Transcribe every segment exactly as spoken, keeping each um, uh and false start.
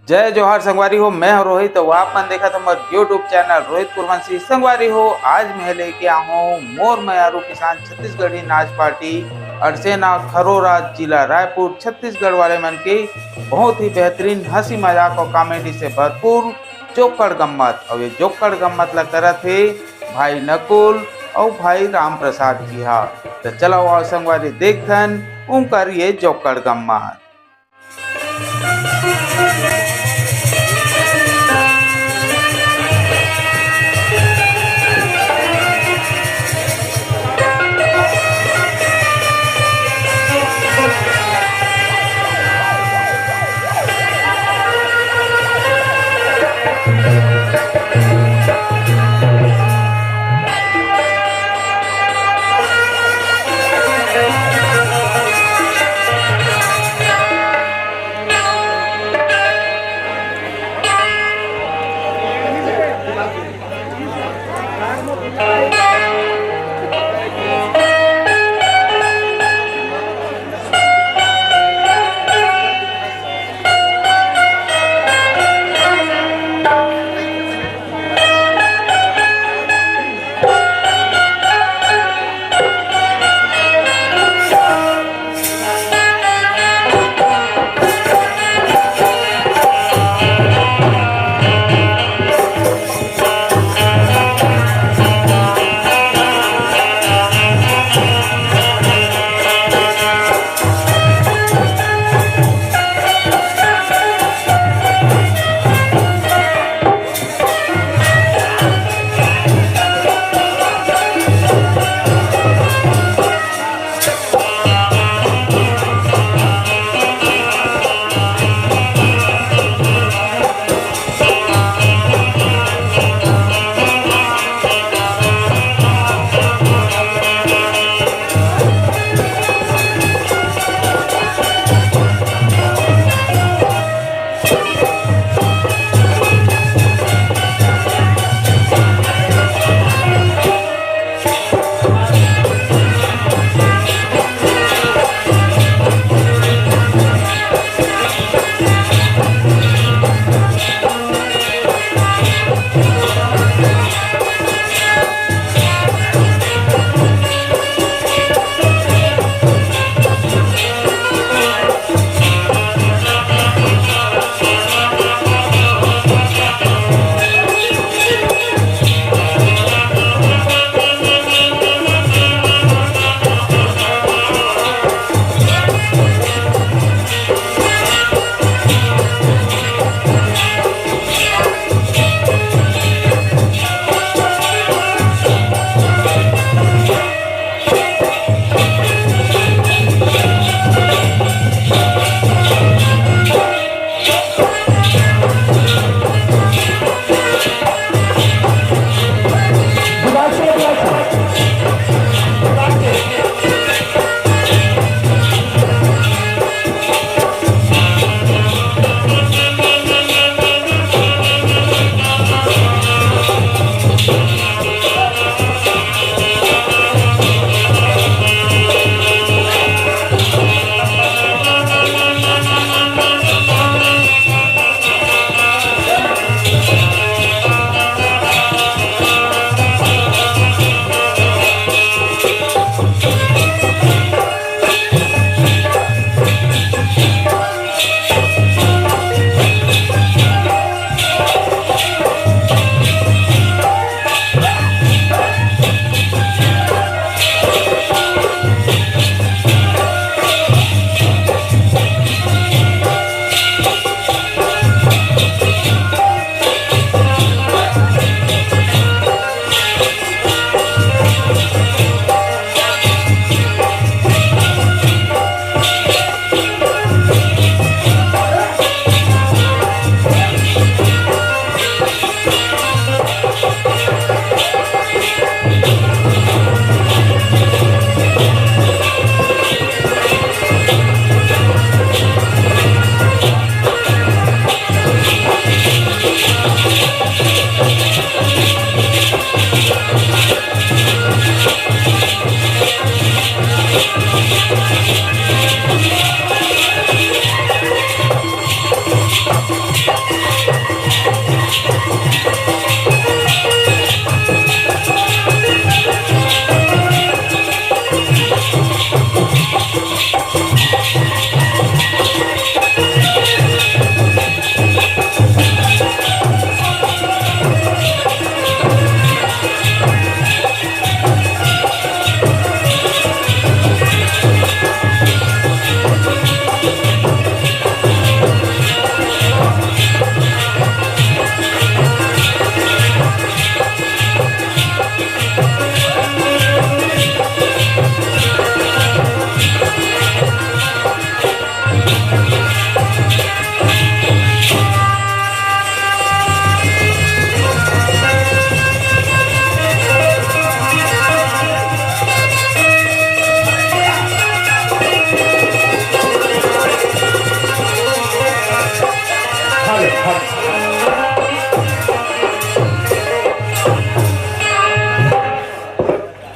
जय जोहार संगवारी हो, मैं हूं रोहित, अउ आप मन देखत हमर YouTube चैनल रोहित कुरवंशी। संगवारी हो, आज मैं लेके आहूं मोर मयारू किसान छत्तीसगढ़ी नाच पार्टी अड़सेना खरोरा, जिला रायपुर, छत्तीसगढ़ वाले मन के बहुत ही बेहतरीन हंसी मजाक और कॉमेडी से भरपूर जोक्कड़ गम्मत। और ये जोक्कड़ गम्मत ला करत हे भाई नकुल और भाई राम प्रसाद जी हा। तो चलो आओ संगवारी, देखथन उनकर ये जोक्कड़ गम्मत।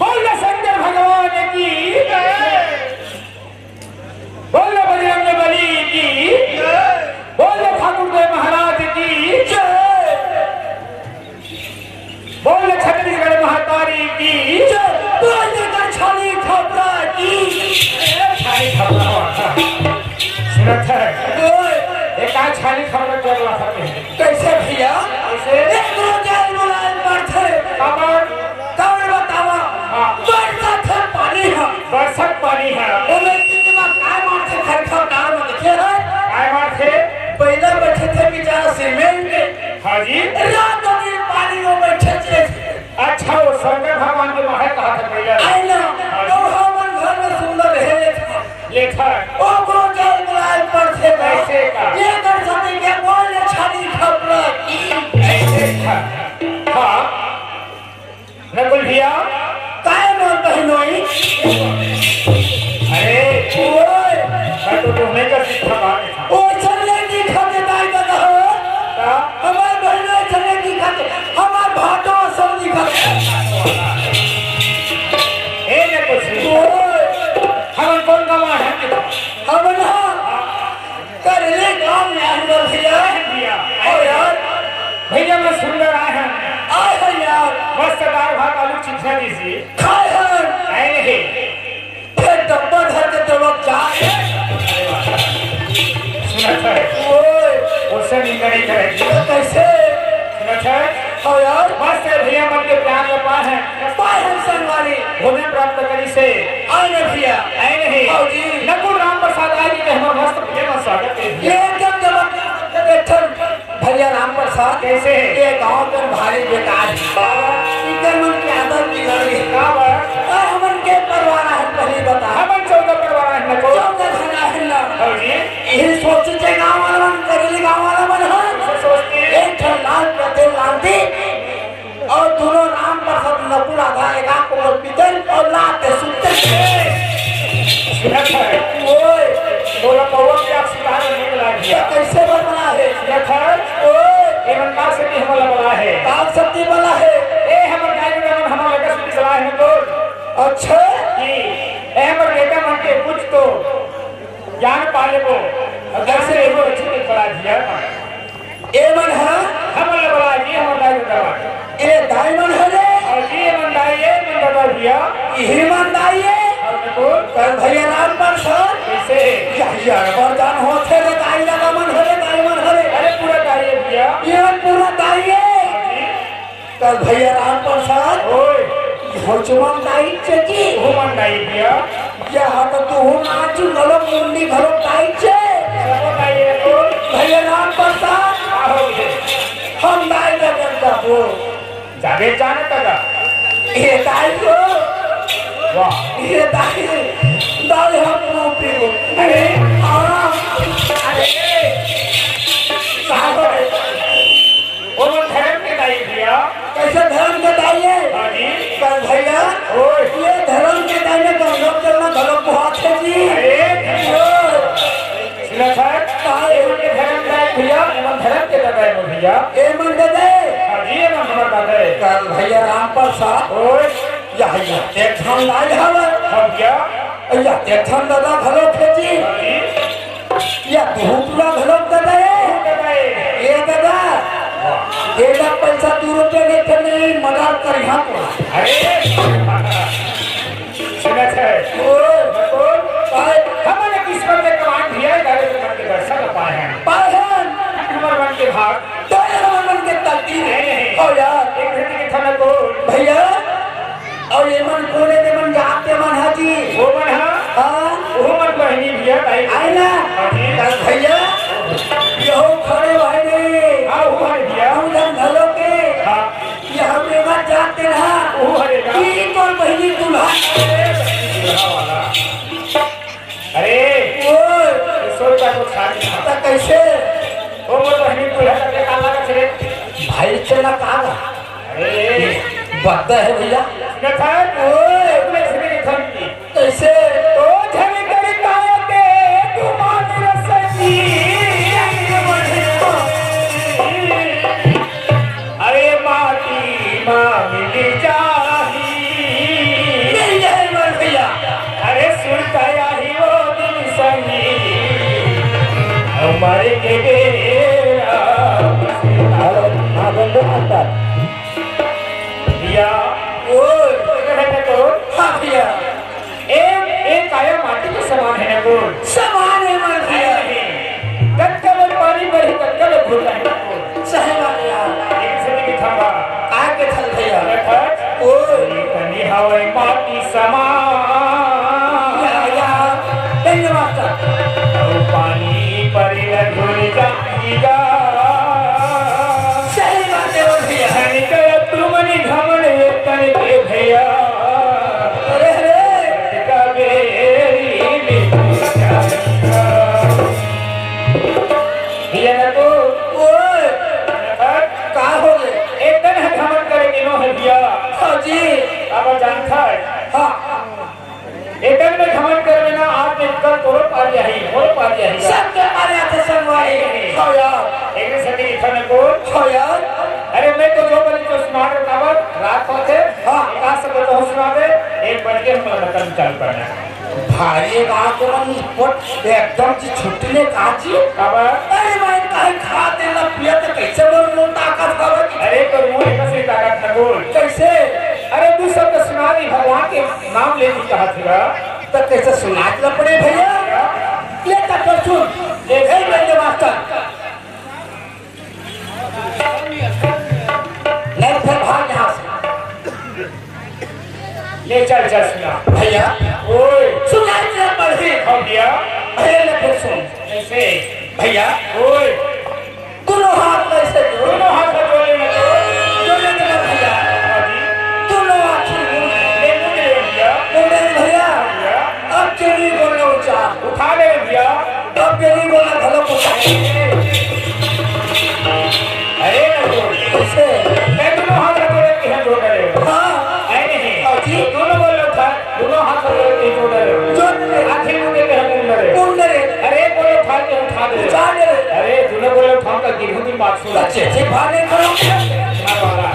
बोल शंकर भगवान की, बोल बजरंग बली की, बोल ठाकुर देव महाराज की, बोल छत्तीसगढ़ महतारी की, बोल छानी खपरा की। ए, छानी खपरा। सुनत है? ओए। ये का छानी खपरा के बोला सकते हैं? कैसे भैया? कैसे? एक रोज आए बोला, आए पड़थे। काबर? काबर बतावा? हाँ। बरसात है, पानी है। बरसात पानी है। ओमे कितना काय मारथे खरखा डाल में देखे है? काय मारथे? पहले बैठे थे बेचारा सीमेंट। हाँ जी। रात दिन पानी में बैठे थे। अच्छा, वो शंकर भगवान के बाहर कहा था पहले। आई ना, हाँ जी। तो हमन घर में सुंदर रहे लेथन। लेथन। ओकरो जल बुलाए पड़थे ना। कैसे का? ये दर्शन के बोल छानी खपरा की। ऐसे का। हाँ। नकुल भैया। काय मोर बहिनोई? अरे। ओए। मैं तो तुम्हें का शिक्षा बात था। ओ चले की खाते दाई दादा हो। का? हमार बहिनोई चले की खाते, हमार भाटो सब की खाते। ए नकुल भैया। ओए। हमन कौन गवा है? हमन हाँ। करेले गांव में आए बा भैया। भैया। ओ यार। भैया, मैं सुंदर आए हैं। आए हैं यार। मस्त दाल भात आलू चिकना दीजिए। खाए हैं। आए नहीं। फिर डब्बा धर के दबक जाए। सुनत है। ओए। उससे निंदा नहीं करेगी। तो कैसे? सुनत है। हाँ यार। मस्त है भैया, मन के प्यार में पाए हैं। पाए हैं संगवारी। उन्हें प्राप्त करी से। आए ना भैया। आए नहीं। हाँ जी। नकुल राम प्रसाद आए जी के हमारे मस्त भैया का स्वागत है भैया। ये एकदम जबरदस्त बैठल। भैया राम प्रसाद, कैसे है? ये गांव के भारी बेकार है। इनकर मन की आदत बिगड़ गई। का बात? और हमन के परिवार है, पहली बता। हमन चौदह परिवार है ना, चौदह। चौदह घना है ना। हाँ जी। यही सोच के गांव वाला मन, करेली गांव वाला मन है। कैसे सोचते हैं? एक ठन लाल पटेल लालती और दोनों राम प्रसाद नकुल आधा एक आंख को पीतल और लाते सुनते। सुनत है। ओए। बोला पौवा के आप सुधार नहीं मिला ये दिया। कैसे बना है? सुनत है। ओए। ये मन का शक्ति हमला बना है। का शक्ति बना है? ए हमर गाय के मन हमर लगा शक्ति सलाह है तो। अच्छा। कि ए हमर बेटा मन के कुछ तो ज्ञान पा लेबो। और ज्ञान कैसे? लेबो अच्छे से पढ़ा दिया। ए मन ह? हमन ल बला जी, हमर दाई ददा। ए दाई मन हरे? अउ जी, ए मन दाई ए, ए मन ददा भैया। इही मन दाई ए? अउ तो? कर भैया राम प्रसाद। कैसे? या, या, वरदान होथे रे दाई ददा मन हरे, दाई मन हरे। अरे पूरा दाई ए भैया। ये मन पूरा दाई ए। अउ जी। कल भैया राम प्रसाद, ओए। हो चुमन दाई चेकी। हो मन दाई भैया। या हा तो तू हो नाचू घलो मुंडी घलो दाई चे। सबो दाई ए तो। भैया राम प्रसाद। का हो गए? हम दाई का जनता हो। जाबे जाने तक। ये दाई हो। वाह। ये दाई। दाई हम रूपी हो। अरे। हाँ। अरे। का हो गए? ओ मन धरम के दाई भैया। कैसे धरम के दाई हे? हाँ जी। कल भैया, ओए। ये धरम के दाई में गंगा जलना घलो बहुत है जी। अरे। ओए। सुना था? का हे? ए मन के धरम दाई भैया, ए मन धरम के दाई हे भैया। ए मन दे दे। हाँ जी, ए मन हमर दाई हे। कल भैया राम प्रसाद। ओए। या, या, एक ठन दाई हवे। हाँ भैया। या, एक ठन ददा घलो खेजी। हाँ जी। या, दूसरा घलो ददा हे। अरे, सुनत है। ओ, बोल। हमन किस्मत के कमान धिया, दारे के मन के दर्शन पाए हैं। पाए हैं। हमर मन के भाग। तो ये हमर मन के तकदीर है। नहीं, नहीं। हो यार। एक घड़ी के थाना बोल। भैया, अउ ये मन कोने के मन जाते मन हा जी। वो मन हा? हाँ। वो मन बहिनी भिया ताई। आए ना? हाँ जी। अरे भैया, यहो खड़े भाई रे। हाँ, वो भाई भिया। हम जन घलो के। हाँ। ये हमरे मत जाते ना। वो हरे ना। ई तोर बहिनी दूल्हा। अरे, बहिनी दूल्हा वाला। अरे, ओए। ये सोच का कुछ खाने था। त कैसे? वो मोर बहिनी दूल्हा करके काला का छे। भाई चला काला। अरे। बद्दा है भैया। सुनत है? ओए। अपने छे के थम की। कैसे? तो झन कर काया के तू मान रसनी। अरे माटी मा मिल जाही। मिल जाही मोर भैया। अरे सुरता आही वो दिन संगी, हमारे के बेरा। हेलो, हाँ, बंधु मास्टर। भैया, ओ, इधर है तो? हाँ भैया। ए, ए काया माटी के समान है ना बोल। समान है मोर भैया। नहीं, नहीं। कतका बेर पानी परही, कतका बेर घुरना है ना बोल। सही बात है यार। एक से भी थमा। का के थल भैया? अरे थक। ओ। ये तनी हवै माटी समान। या, या। धन्यवाद सर। अउ पानी परी ल घुल जाएगा। सही बात है मोर भैया। धन कर तुमन घमंड ये तन के भैया। अरे, अरे। का बेरी में जाएगा। भैया ना तो। ओए। का हो गे? एक तन ह घमंड करे दिनो है भैया। हाँ जी। अब जानता है। हाँ। एकर में घमंड करबे ना, आज के कल तोरो पारी आही, मोरो पारी आही। सबके पारी आथे संगवारी। नहीं। हाँ यार। एक सेकंड इधर में बोल। हाँ यार। अरे मैं तो जो बोली तो सुना दे, काबर रात होथे। हाँ। एक आध शब्द तो सुना दे, एक बज के हम रतन चालू करना है। भारी गांव के मन स्पोर्ट एकदम जी छुट्टी ने कहा जी। काबर? अरे भाई, कहीं खा दे ना पिया तो कैसे बोल लो ताकत हवे? अरे तो मुंह एक से ताकत न बोल। कैसे? अरे तू सब तो सुना दी भगवान के नाम ले ली कहा थी। त कइसे सुनात ल पड़े भैया? ले त फेर सुन। ए, ए, ले, ले, मास्टर। नहीं, फेर भाग यहाँ से। ले चल, चल सुना। भैया। ओए। सुनात ल पड़े। हो गया। भैया, ले फेर सुन। कैसे? भैया। ओए। दोनों हाथ में से जोड़। दोनों हाथ में जोड़े में जोड़। जोड़े में भैया। हाँ जी। दोनों आँखी मूंद। ले मूंद ले भैया। मूंद ले भैया। भैया। अब चुनरी बोलना उच्चार। उठा ले भैया। अब चुनरी बोलना भला कुछ। अरे ना बोल। कैसे? मैं दोनों हाथ में जोड़े के हैं जोड़ रहे हो। हाँ। है नहीं? हाँ जी। दोनों बोल लो था। दोनों हाथ जोड़ के जोड़ ले। जोड़ ले। आँखी मूंद के हम मूंद ले। मूंद ले। अरे बोलो उठा के उठा दे। उठा दे। अरे दोनों बोलो उठा के गिरहू की बात सुन। सच्चे से भाने करो। मार वाला।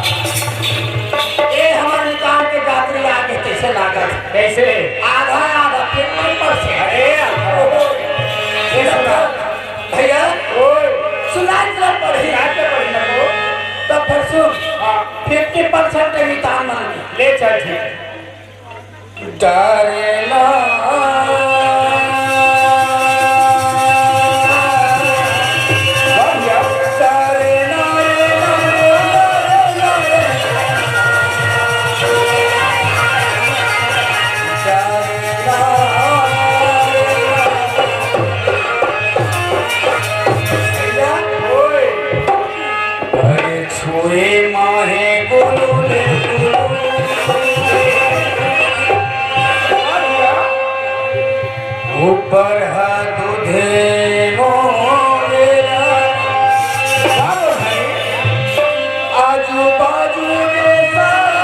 ए हमारे निकाल के जातरी आगे कैसे लागत? कैसे? आधा आधा फिर ऊपर से। अरे, ये सुना। भैया, ओए। सुनाई दिला पढ़ी। सुनाई दिला पढ़ी ना तो। तब फिर सुन। हाँ। फिफ्टी परसेंट निकाल मांगी। ले चल ठीक है। डरेला। अरे छुए माहे गुलू ले गुलू। ऊपर हा दूधे मोरेला। आजू बाजू में सारे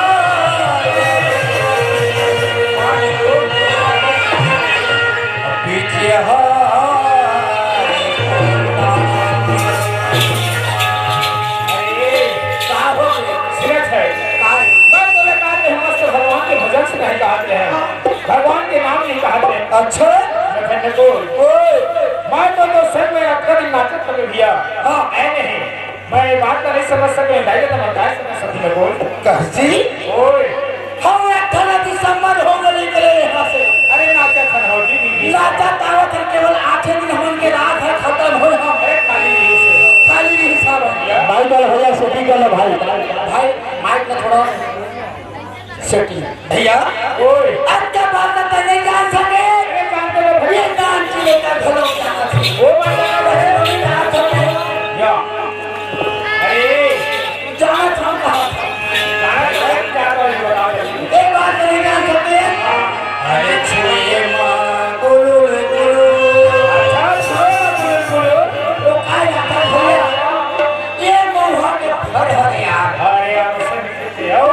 पीछे हाथ। अरे, का हो गया? सुनत है। का है? मैं तोला कहा कि हम मस्त भगवान के भजन से नहीं कहते हैं, भगवान के नाम नहीं कहते हैं। अच्छा? मैं कहने को, ओए। मैं तो, तो सर में अतका दिन नाचत लगे भैया। हाँ। ऐ नहीं। मैं ये बात तो नहीं समझ सके, दाई, तो मैं काय समझ सकती मैं बोल? कह जी? ओए। हम एक ठन दिसंबर हो गए निकले यहाँ से। अरे नाचा खन हो जी, दीदी। नाचा तावत है, केवल आठे दिन हमन के रात है, खत्म हो हम। अरे खाली नहीं से। खाली नहीं साहब। या। माइक वाला भैया, सेटिंग कर लो भाई। भाई, माइक में थोड़ा सेटिंग। भैया, ओए। अब क्या बात है, नहीं जान सके? अरे जानते हो भैया। ये नाम की लेकर घरों का वो बात है भैया। या। अरे। जाना था कहाँ था? जाना था, क्या तो ये बता दे। एक बात नहीं जान सकते? अरे छुए माँ गुलुल गुलुल। अच्छा, छुए माँ गुलुल गुलुल। वो काय जाता है? ये महुआ के फर हर यार। अरे यार, उससे भी किसी हो?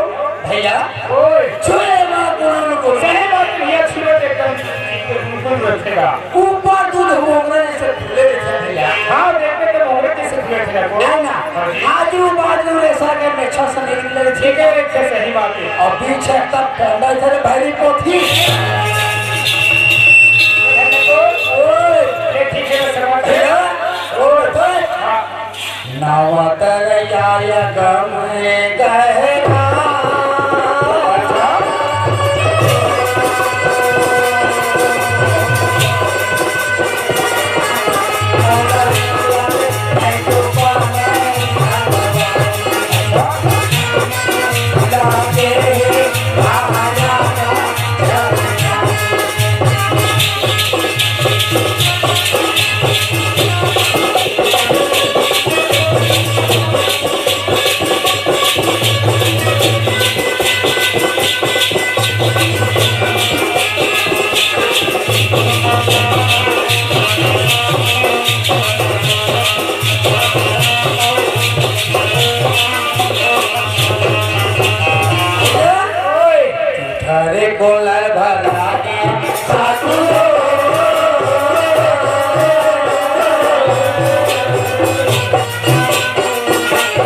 भैया, ओए। छुए माँ गुलुल गुलुल। सही बात है भैया, छुए तो एकदम बिल्कुल रखेगा। ऊपर दूध मोंगरा जैसे फूले रहते हैं भैया। हाँ, देखते तो मोंगरा जैसे फूले थे वो। है ना? हाँ जी। आजू बाजू रेशा के मेछा से निकले थे। ठीक है, एक से सही बात है। और बीच है तब पौंदा इधर भैरी पोथी। ओए। ये ठीक है, मैं समझ गया। भैया, ओए, ओए। हाँ। नवा तरैया गम गहरा। ओए, तुठरे कोलर भरा के सासू।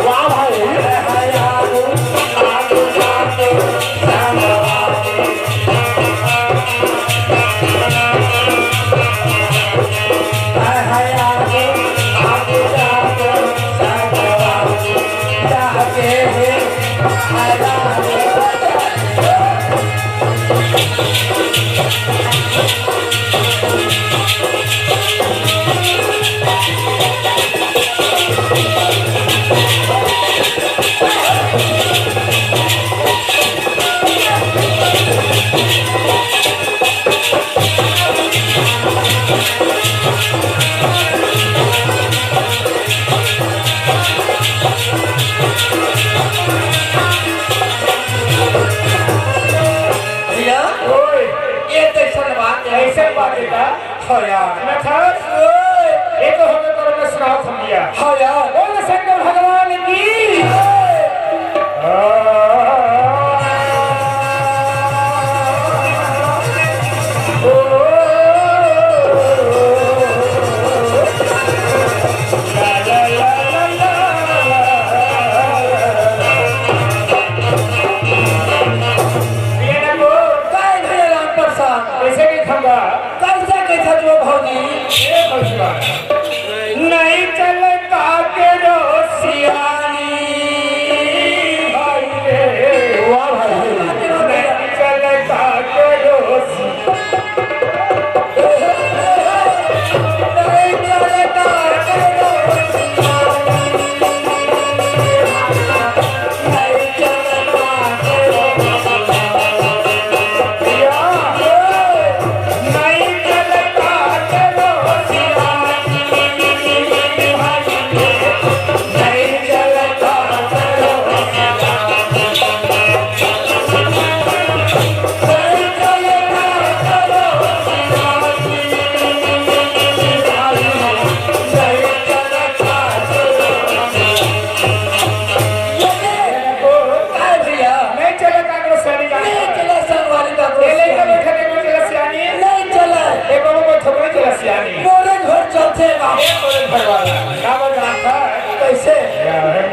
वाह भाई। भैया, ओए। ये तो ऐसा बात है। ऐसा बात है का? हाँ यार। मैं था, ओए। ये तो हमें तो मैं सुनाओ समझिया। हाँ यार। बोल शंकर भगवान की। ये ना बोल। काय भैया राम प्रसाद? कैसे के खंगा? कैसे कैसे जो भौजी? ए भौजी बा। नहीं चलता के रो सियानी भाई रे। वाह भाई। नहीं चलता के रो सियानी। काय भैया? नहीं चले काकरो सियानी जाने। नहीं चले संगवारी काकरो सियानी। नहीं चले। ए बाबू को थोड़ी चला सियानी। मोरे घर चलते बाबू। ए मोरे घर वाला। का बजाता है? कैसे?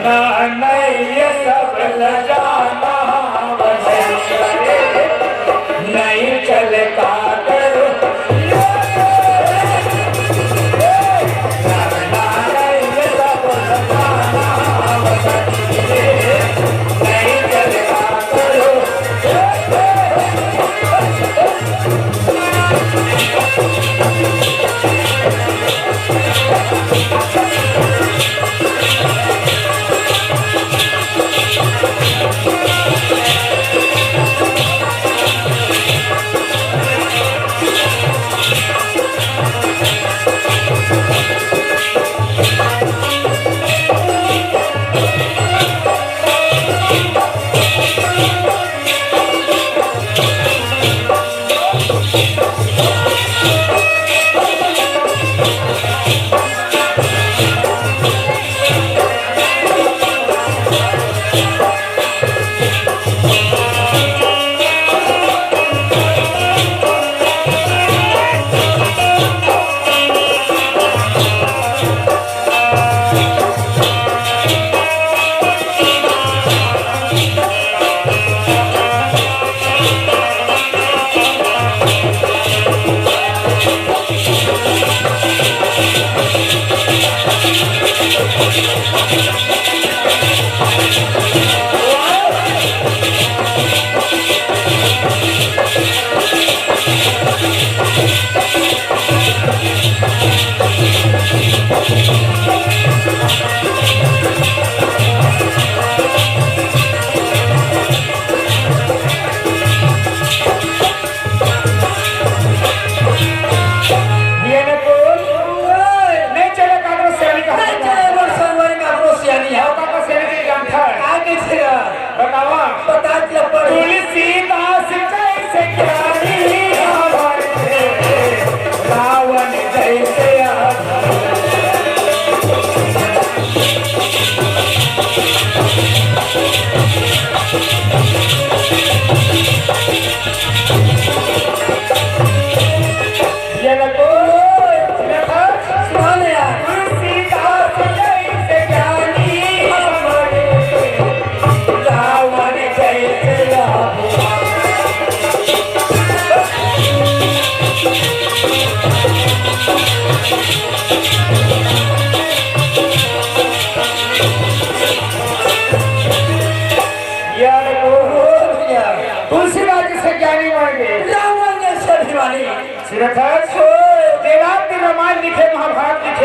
ना नहीं ये सब लजाना नहीं चले काकरो।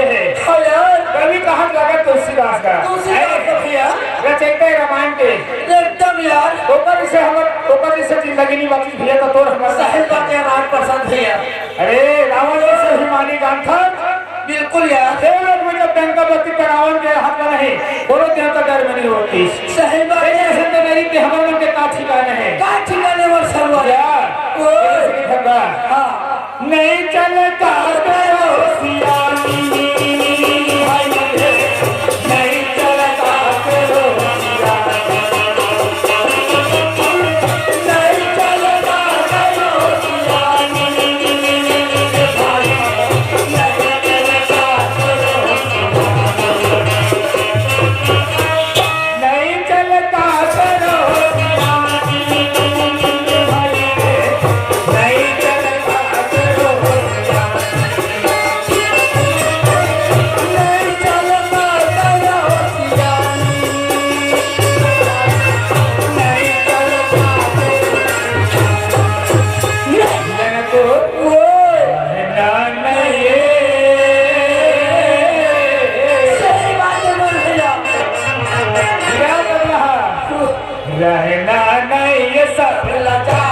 हे। हाँ यार। कवि कहाँ लागत तुलसीदास का? तुलसीदास का भैया। रचयिता रामायण के। एकदम यार। ओकर से हमर, ओकर जैसे जिंदगी नहीं बाकी भैया, तो तोर हमर सही बात है, राम प्रसाद भैया। अरे, रावण जैसे अभिमानी गांठा। बिल्कुल यार। देवलोक में जब डंका बजती त रावण के हाथ में नहीं, कोनो देवता डर में नहीं होती। सही बात है। ऐसे तो मेरी के हमर मन के का ठिकाने है। का ठिकाने वो सरवा? यार, ओ। ऐसे की ठंडा। हाँ। नहीं चलता करो सियानी, भाई रे, नहीं चलता करो सियानी। रहना नहीं ये सब लगा।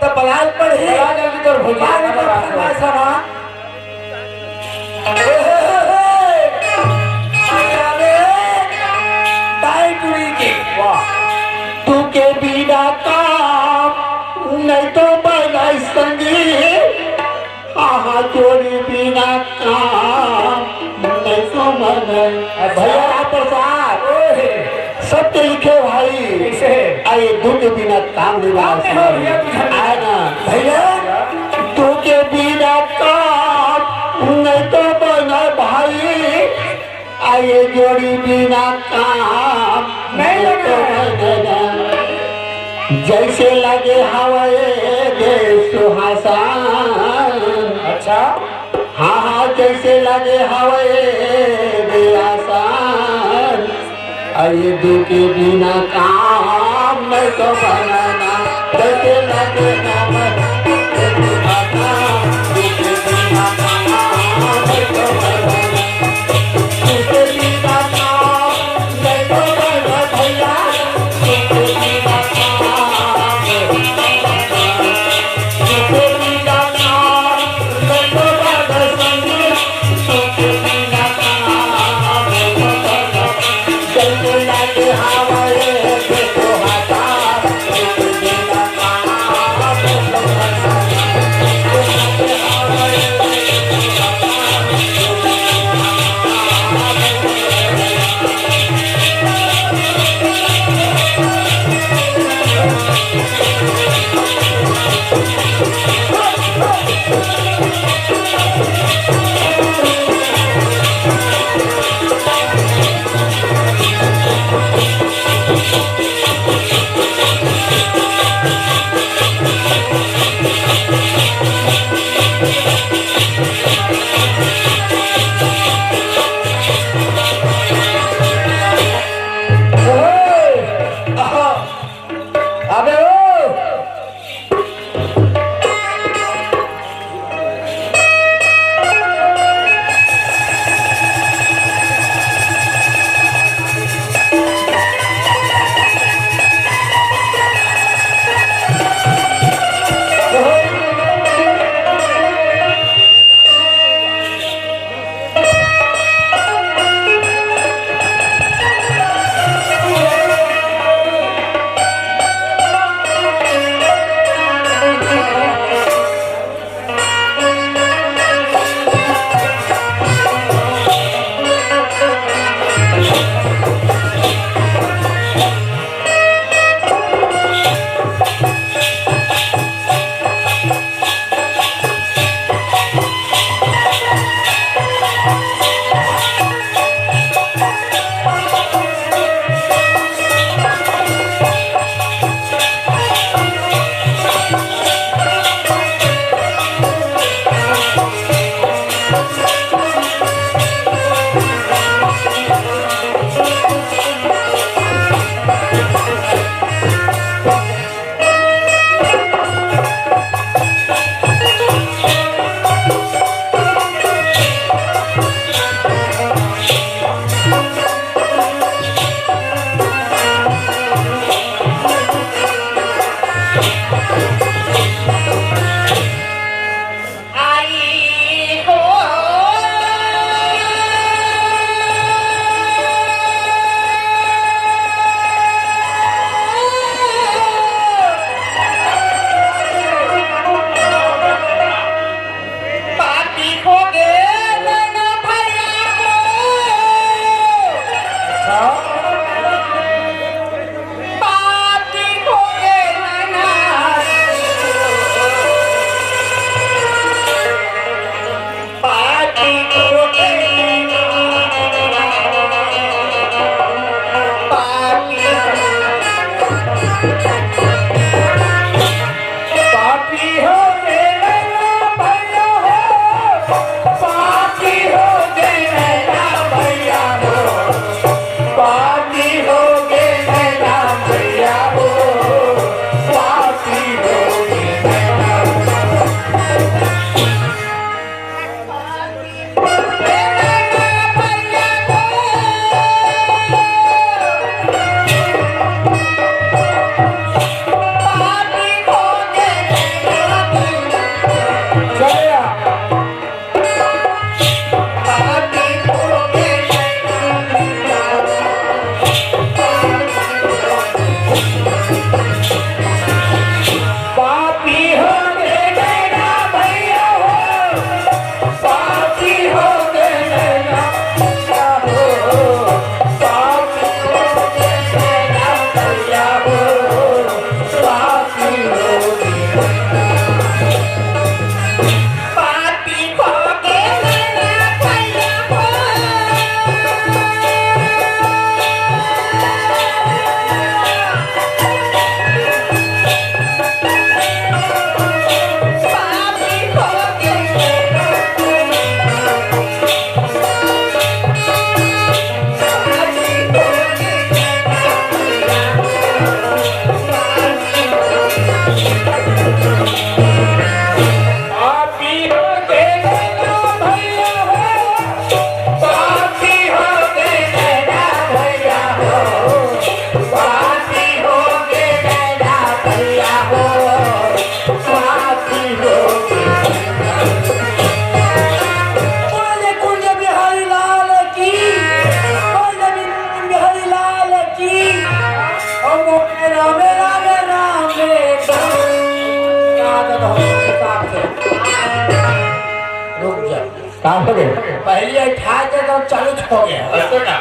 त बलाल पड़ही। बलाल जल्दी तोर भोजी। बाल ऊपर फरमाइश हवा। दाई टुरी के। वाह। तू के बिना काम नहीं तो बनाई संगी। आहा, तोरी बिना काम नहीं समझ। अच्छा। भैया प्रसाद, ओहे। सब तो लिखे भाई। कैसे? आ, ये दू के बिना काम नहीं काम बना नहीं हो भैया, तू समझ। आए ना। भैया, तू के बिना काम नहीं तो बना भाई। आ ये जोड़ी बिना काम नहीं बने। जैसे लगे हवा ये दे सुहासन। अच्छा। हाँ, हाँ, जैसे लगे हवा ये दे आसन। आ ये दू के बिना काम नहीं तो बनाना। जैसे लगे हवा ये दे सुहासन। दू के बिना काम नहीं तो बनाना। बोले कुंज बिहारी लाल की, बोले बिहारी लाल की। ओ मोरे रामे, रामे, रामे। रुक जा। का हो गया? पहली अठारह के तो चालू हो गया। अच्छा ना।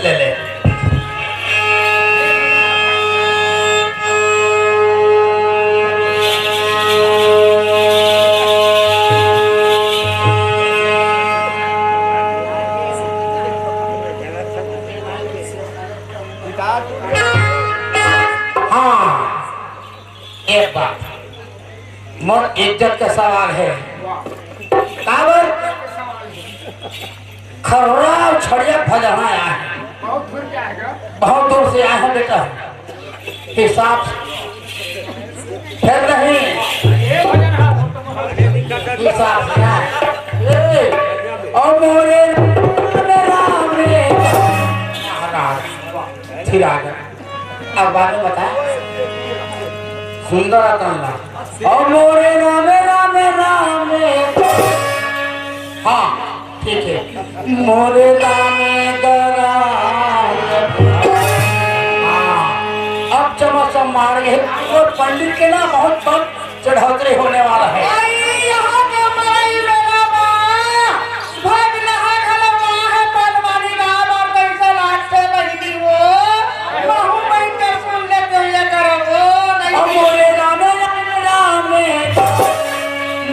ले ले। हाँ, एक बात, मोर इज्जत का सवाल है। काबर? खर्रा अउ छड़िया भजहा आए हैं। बहुत दूर से आए हैं बेटा, हिसाब से। फिर नहीं, हिसाब से आए। ए, ओ मोरे राम, राम रे। महाराज, फिर आ गए। अब बारे बता, सुंदर रतन लाल। ओ मोरे रामे, रामे, रामे। हाँ, ठीक है। मोरे रामे गराम। हाँ, अब चमक सब मार गए। और पंडित के ना बहुत बम चढ़ोतरी होने वाला है। अरे, यहाँ के मरई मेला बा। भगनहा घलो वहाँ है, पनवानी गाँव और कैसे लागथे बहिनी वो। महू मई के सुन ले तो ये करब वो, नहीं। अब मोरे रामे, रामे, रामे,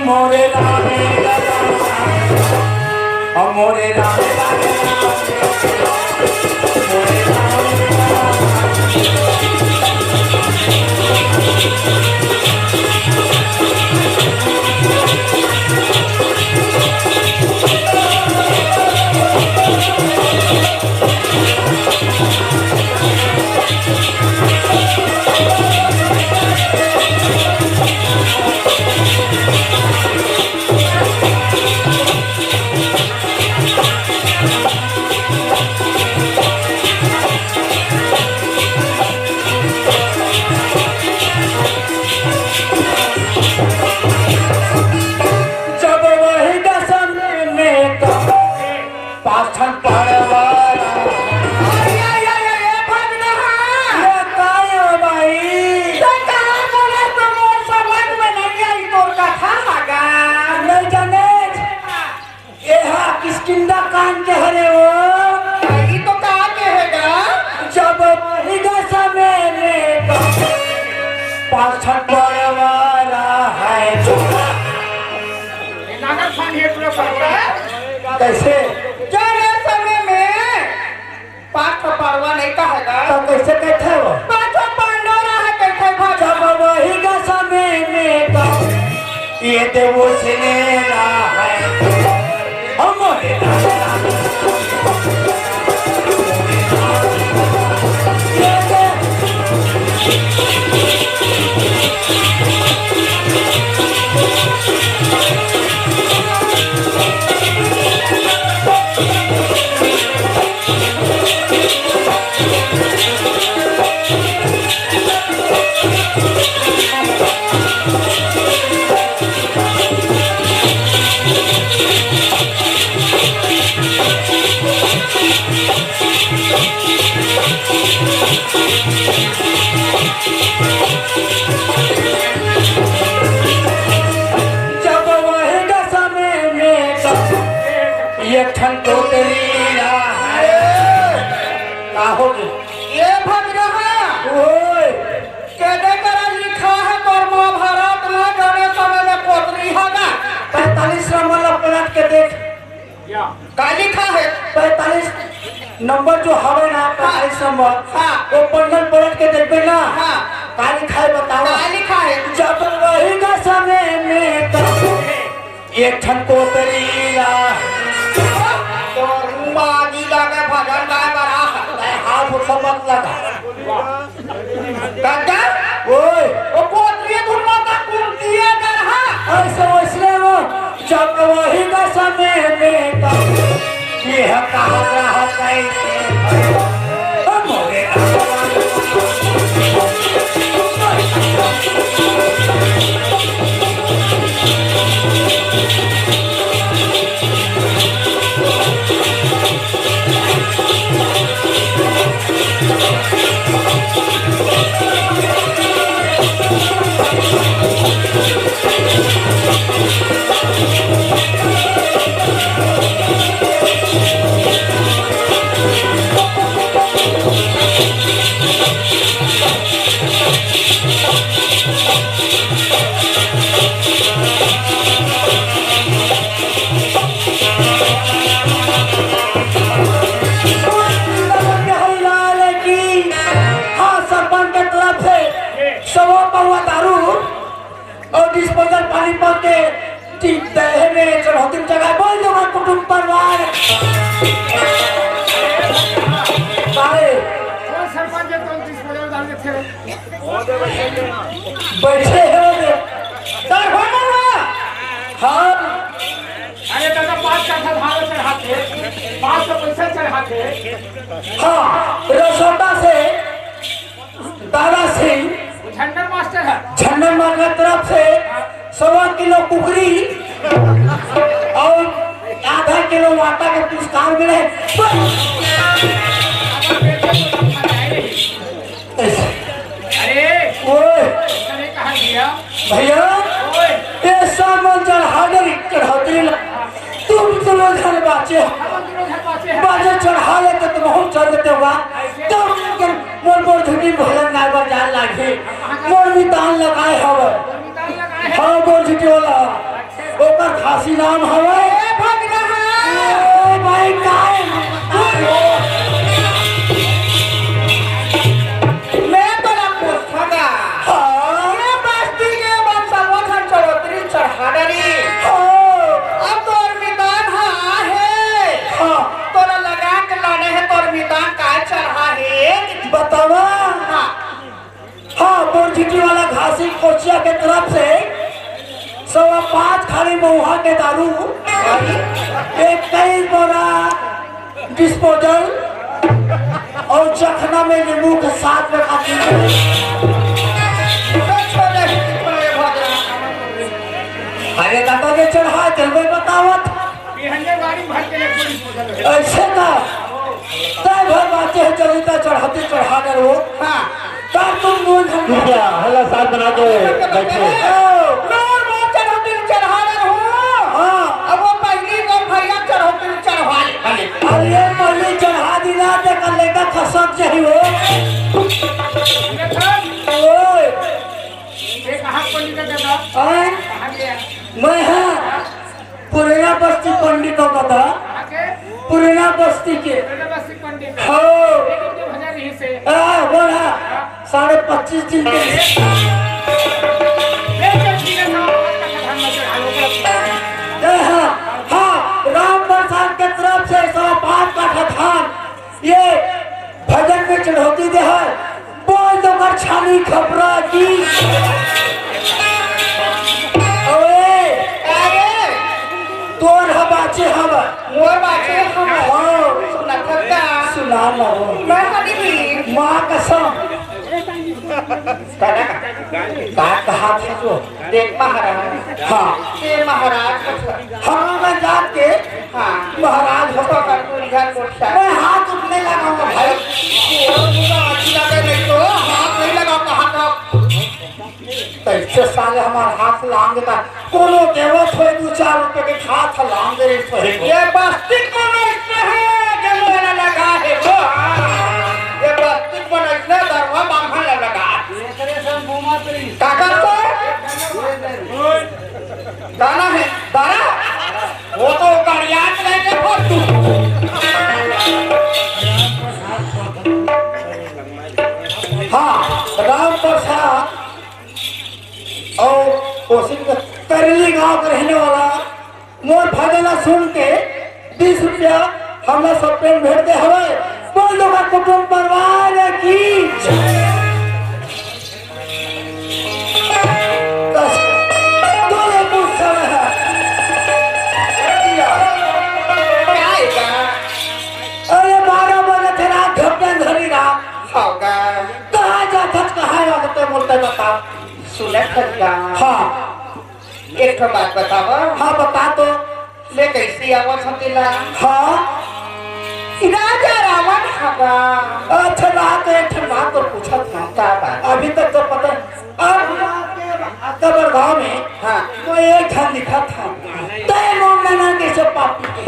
मोरे रामे, रामे, अब मोरे रामे, रामे, रामे, मोरे रामे, रामे। जब वही दशा में तो पाछन पड़वारा। अरे, अरे, अरे, अरे, भगनहा। ये काय हो भाई? तो कहाँ बोले तो मोर समझ में नहीं आई तोर कथा लगा। नहीं जाने। ये हा किसकिंदा कान के हरे वो। ई तो का के हेगा? जब वही दशा में पाछन पड़वारा है। नागर खान ये पूरा पड़वारा। कइसे? जब ए समय में पाँच ठो पांडव नइ कहे गा। त कइसे कहिथे वो? पाँच ठो पांडव रहे कहिथे भगवान। जब वही का समय में का ये देवो से लेना है। हम बोले ना। जब वही का समय में एक ठन कोतरी रहा है। का हो गे? ए भगरहा, ओए। केदे करा लिखा हे तोर महाभारत में, जब ए समय में कोतरी होगा? पैंतालीस नंबर ला पलट के देख। का लिखा हे? पैंतालीस नंबर जो हवे ना, पैंतालीस नंबर, हाँ। वो बंडल पलट के देखबे ना, हाँ। का लिखा हे बतावा? का लिखा हे? जब वही का समय में एक ठन कोतरी ला। तोर माँ जी लगे भजन गाय बर आ। हाथ उठा मत लगा। दादा, ओए। ओ कोतरी धुन माता कुंतिया गढ़ा। ऐसे वैसने वो, जब वही का समय में का, ये है कहा रहा कैसे? ओ मोरे राम। हाँ, सरपंच के तरफ से सवा पौवा दारू अउ disposal पानी पा के टी-, देहे में चढ़ौती में जगह बोल दो, कुटुंब परिवार। अरे। कौन सरपंच है, कौन disposal डाल के थे? बैठे हो रे। दरभंगा। हाँ। अरे दादा, पाँच कट्ठा धान चढ़ाते, पाँच सौ पैसा चढ़ाते। हाँ, रसोटा से दादा सिंह झंडन मास्टर है। झंडन मास्टर की तरफ से सवा किलो कुकरी और आधा किलो वाटा के पुरस्कार मिले। अरे, ओए। अरे, कहाँ गया? भैया, ओए। ये सामान चढ़ा दे, चढ़ौती ला। तुम दोनों घर बाचे। हम दोनों घर बाचे हैं। बाजे चढ़ा लेते तो बहुत चल देते हुआ। तब के मोर, मोर झुकी भजन गाय बर जान लागे। मोर मितान लगाए हवे। हाँ, मोर झुकी वाला। ओकर खासी नाम हवे। ए भगरहा। ए भाई, काय? मैं तोला पूछथों गा। हाँ। ये बस्ती के मन सर्वोधन चढ़ोतरी चढ़ा डरी। हाँ। अब तोर मितान हा हे। हाँ। तोला लगा के लाने हे, तोर मितान काय चढ़ा हे? बतावा। हाँ। हाँ, बोरझिटी वाला घासी कोचिया के तरफ से सवा पाँच खाली महुआ के दारू, इक्कीस बोरा disposal और चखना में नींबू के साथ में खाती है। अरे दादा, ये चढ़ा जलवे बतावत। बिहनिया गाड़ी भर के ले पूरी बोतल है। ऐसे ना, तय भर बाते है, चलिता चढ़ाते चढ़ा कर वो। हाँ। तब तुम मुंह झंडा। कृपया हल्ला साथ बना के बैठिए। ओ, नूर वो चढ़ाते चढ़ा कर हो। हाँ। अब वो पहली को भैया चढ़ाते चढ़वा ले। अरे पहली चढ़ा दिला, ते कर लेगा खसक चाहिए वो। ओए। ये कहाँ पंडित है दादा? आए? कहाँ गया? मैं हाँ, पुरेना बस्ती पंडित को बता। पुराना बस्ती के। पुराना बस्ती पंडित। हो। एक दिन भजन ही से। आ, बोला। साढ़े पच्चीस दिन के। ले चल, ठीक है, साहब, आज का धान में चढ़ा लो, बोला। ए, हाँ, हाँ, राम प्रसाद के तरफ से सौ पाँच का धान। ये भजन में चढ़ौती दे है, बोल दो कर छानी खपरा की। ओए, अरे, तोर ह बाचे हव। मोर बाचे हव। हाँ। सुना थका। सुना ना हो। मैं हनी भी। माँ कसम। का, का कहा थे जो? देख महाराज। हाँ। ये महाराज। हाँ, मैं जान के हाँ। महाराज हो। पकड़ तू इधर को। मैं हाथ उठने लगा हूँ भाई। वो मुझे अच्छी लगे नहीं तो हाथ नहीं लगा, कहा था। कैसे साले हमारा हाथ लांग देता? कोनो देवत होए दो चार रुपए के खात ह लांग दे रही सही। ये बस्ती को नहीं है, जो मेरा लगा है वो। ये बस्ती को नहीं है, दरवा बांधने लगा। काका तो दाना है, दाना। वो तो ओकर याद लेके फोटू। हाँ, राम प्रसाद और कोसिन का तरली गांव का रहने वाला मोर भजन ला सुन के बीस रुपया हमला सब पेन भेंट दे हवे। बोल दो का कुटुंब परिवार की। तोरे मुंह से रहा। अरे बारह बजे थे रात झपटन धरी रात। होगा। कहाँ जाथस, कहाँ आवत ते मोर ते बता। सुनत हस का? हाँ। एक ठो बात बतावा। हाँ, बता तो। ले कैसे आवत हस तेला? हाँ। राजा रावण हगा। अच्छा, बात तो एक ठो बात तो पूछत ना। का बात? अभी तक तो पता नहीं। अब अकबर गांव में हाँ। मैं एक ठन दिखा था। तय मोर नैना कैसे पापी के?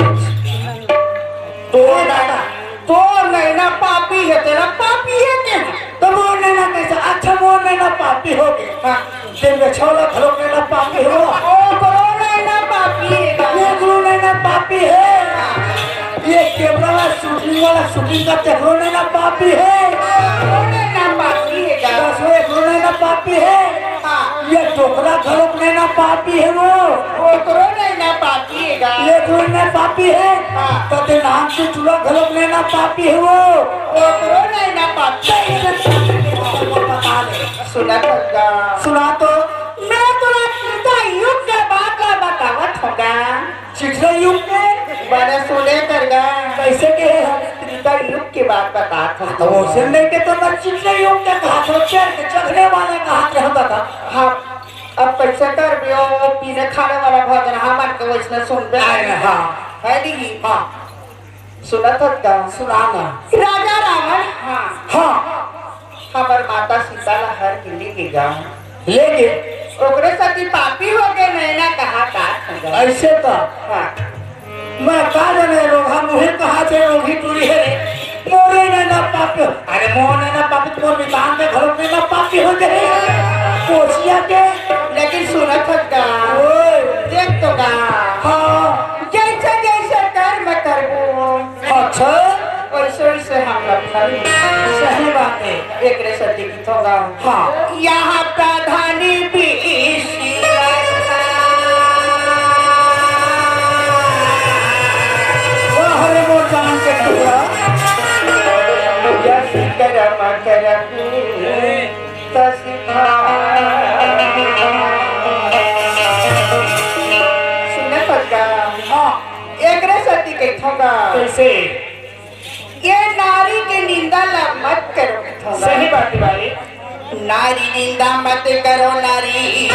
तो दादा, तो नैना पापी है, तेरा पापी है के? तो मोर नैना कैसे? अच्छा, मोर नैना पापी हो गए। हाँ। दिन में छौला घरों नैना पापी हो। ओ, करो नैना पापी है। ये गुरु नैना पापी है। ये कैमरा वाला, शूटिंग वाला शूटिंग का देखो नैना पापी है। करो नैना पापी है का? बस वो एक नैना पापी है। हाँ। ये डोकरा घरों नैना पापी है वो। ओकरो नैना पापी है का? ये गुरु नैना पापी है। हाँ। तो ते नाम से चूड़ा घरों नैना पापी है वो। ओकरो नैना पापी। बता दे। सुना तो का? सुना तो। मैं तोला त्रेता युग के बात ला बतावत होगा। चित्रा युग के? बने सुने करगा। कैसे के है? त्रेता युग के बात बतात हों। तो वो से लेके तो मैं चित्रा युग के कहा था, चढ़ के चढ़ने वाले कहा के होता था। हाँ, अब कैसे कर दियो, वो पीने खाने वाला भजन हमन के वैसने सुनबे। अरे हाँ। है दीदी? हाँ। सुनत हस का? सुना ना। राजा रावण, हाँ। हाँ। हमर माता सीता ला हर के ले गे गा। ले गे? ओकरे सेती पापी हो गे, नैना कहा का? ऐसे तो। हाँ। मैं का जाने रोगहा मुहे कहा से रोगी टूरी है रे। मोरे नैना पापी। अरे मोर नैना पापी तो मोर मितान के घरों नैना पापी हो गए। कोसिया के। लेकिन सुनत हस का? ओए। देख तो का? हाँ। जैसे जैसे कर्म करबो। अच्छा। वैसे वैसे हम लोग फल। सही बात है। एकरे सेती किथों गा। हाँ। यहाँ प्रधानी बीसी। वाह रे मोर जान के टुकड़ा। यस करम करबू तस सुनत हस का? हाँ। एकरे सेती कहिथों गा। कैसे? ये नारी के निंदा ला मत करो। सही बात है भाई। नारी निंदा मत करो, नारी।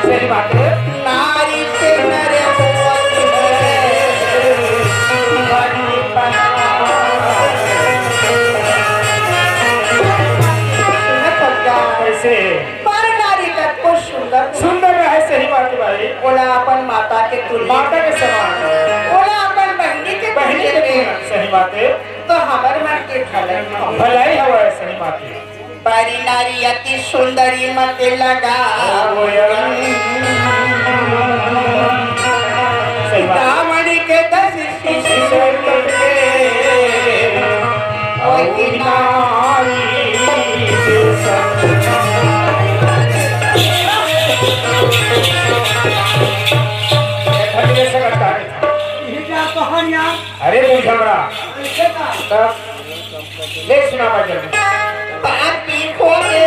सही बात है। नारी से नर होत है। सुनत हस का? कैसे? पर नारी कतको सुंदर। सुंदर रहे, सही बात है भाई। ओला अपन माता के तुल्य। माता के समान। ओला अपन बहिनी के बहिनी के तुल्य। सही बात है। तो हमर मन के भलाई। भलाई हवय, सही बात है। परी नारी अति सुंदरी मत लगा। ओ गोयल। अरे, तू झगड़ा। तब ले सुना बा जल्दी। पापी खोजे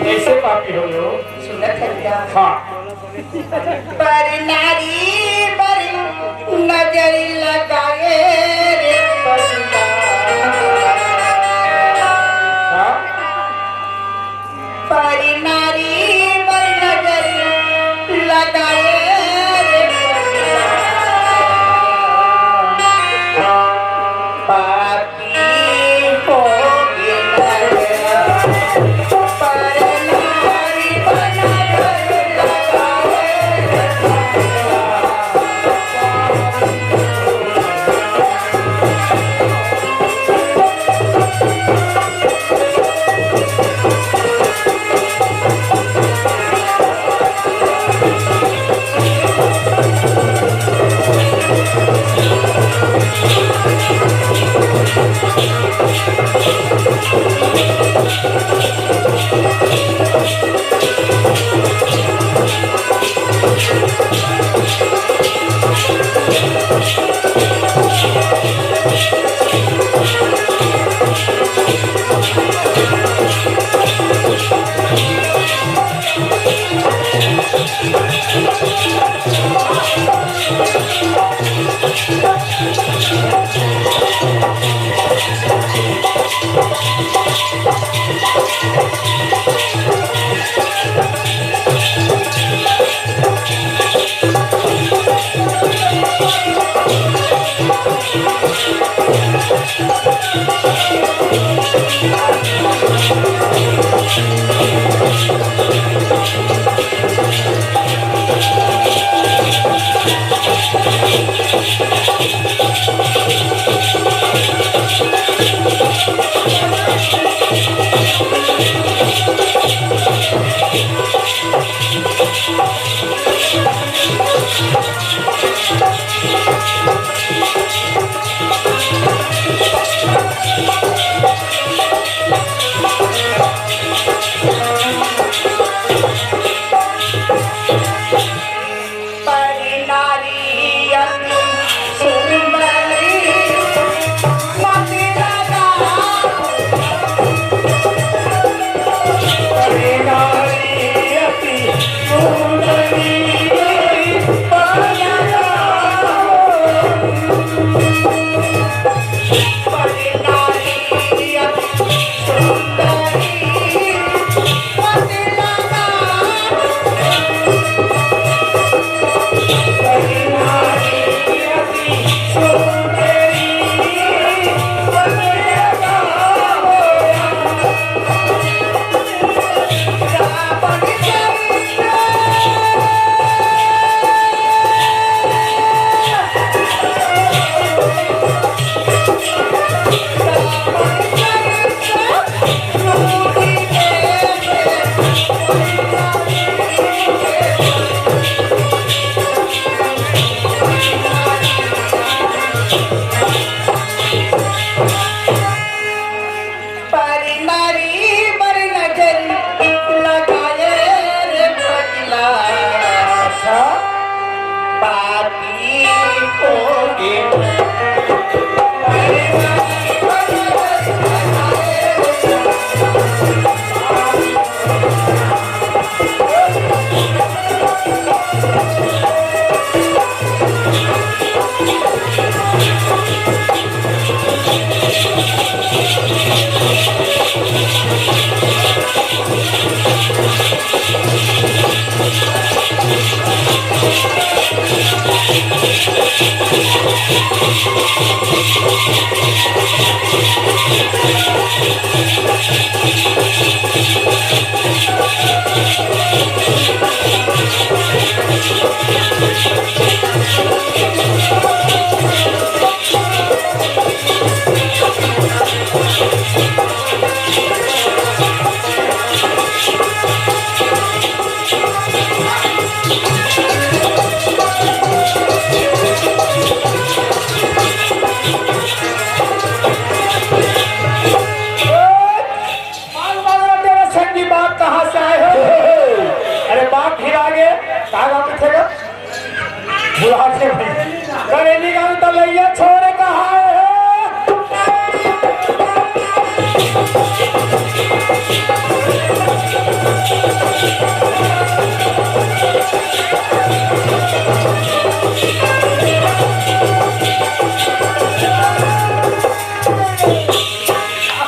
कैसे पापी हो गयो? सुनत है क्या? हाँ। पर नारी बर नजर लगाए रे पगला। हाँ? पर नारी बर नजर लगाए रे पगला। पापी हो गे नजर, पर नारी बर नजर लगाए रे पगला।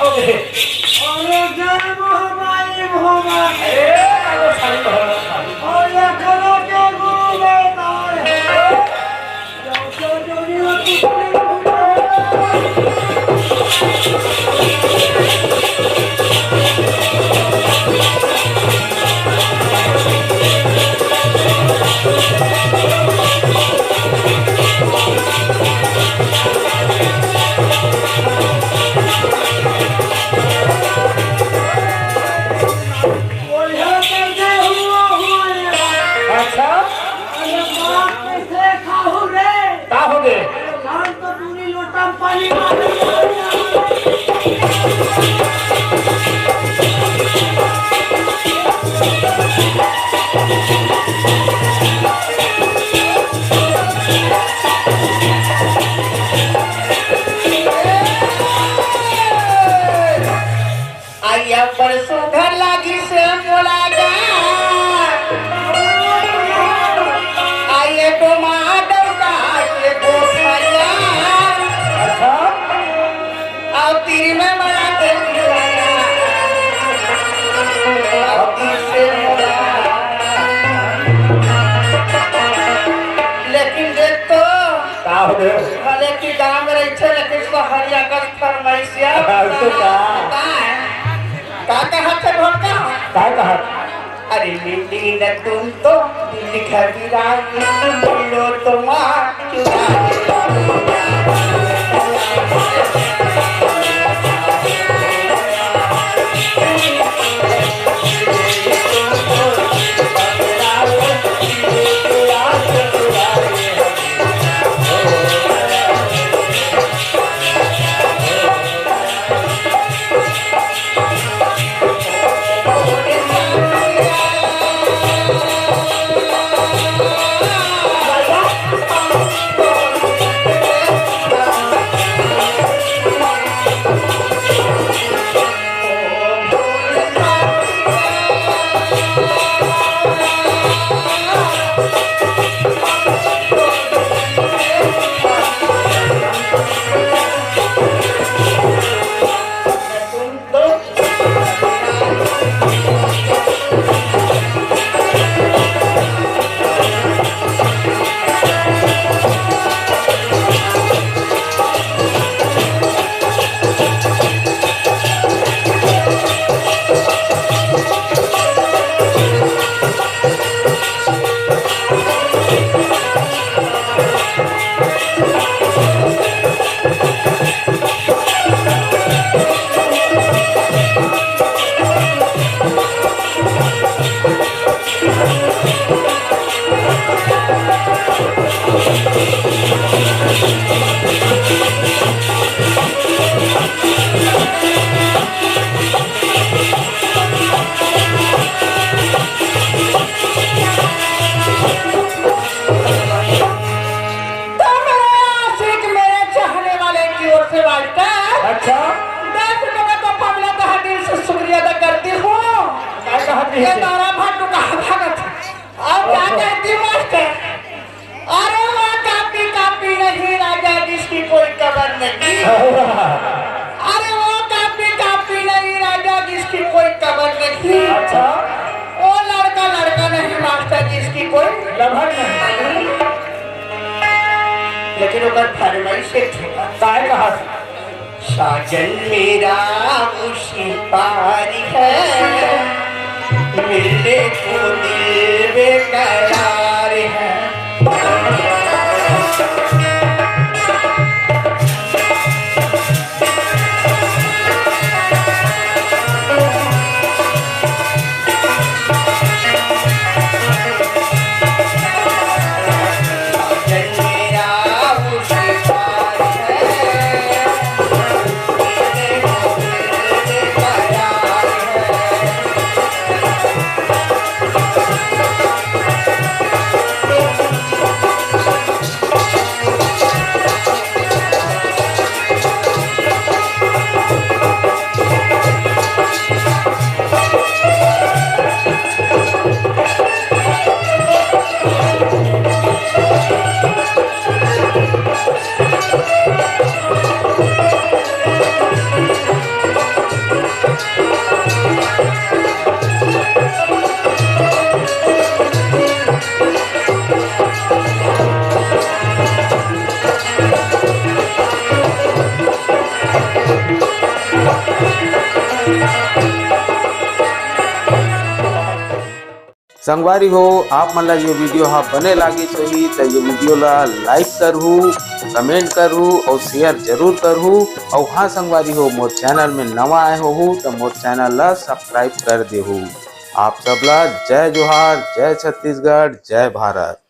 अरे जय महामाई महामाई। ए, अरे सारी बहन। और ये करो के गुरु बेटा है। अच्छा। अरे बाप कैसे खाहू रे? का हो गे? धान तो पूरी लोटा में पानी मार दिया। अइया बड़ सुघर लागिस मोला गा। अइया टमाटर का के गोठरिया। अच्छा। अउ तीर में बड़ा के पिसाया। अउ तीर से मोला। लेकिन देख तो, का हो गे? भले कि गाँव में रहिथे, लेकिन सहरिया कस फरमाइशिया। हाँ, तो का? का है? का कहत हे भोलका? का कहत? अरे मिली न तुम तो दिल घबराए, मिलो तो माँ चुराए। तो मेरे आशिक, मेरे चाहने वाले की ओर से वाइटा। अच्छा। दस रुपए का तोहफा मिला, तहे दिल से शुक्रिया अदा करती हूँ। क्या कहती ये है? तारा भाटू कहाँ भागत? अब क्या कहती मास्टर? अरे वो कापी कापी नहीं राजा जिसकी कोई कबर नहीं। अरे वो कापी कापी नहीं राजा जिसकी कोई कबर नहीं। अच्छा। वो लड़का लड़का नहीं मास्टर जिसकी कोई लवर नहीं। लेकिन ओकर फरमाइश एक ठे। काय कहा? साजन मेरा मुश्किल पार है, मिलने को दिल बेकरार है। संगवारी हो, आप मन ला ये video हा बने लागिस होही त ये video ला like करहू, comment करहू अउ share जरूर करहू। अउ हाँ संगवारी हो, मोर channel में नवा आए होहू त मोर channel ला subscribe कर देहू। आप सब ला जय जोहार, जय छत्तीसगढ़, जय भारत।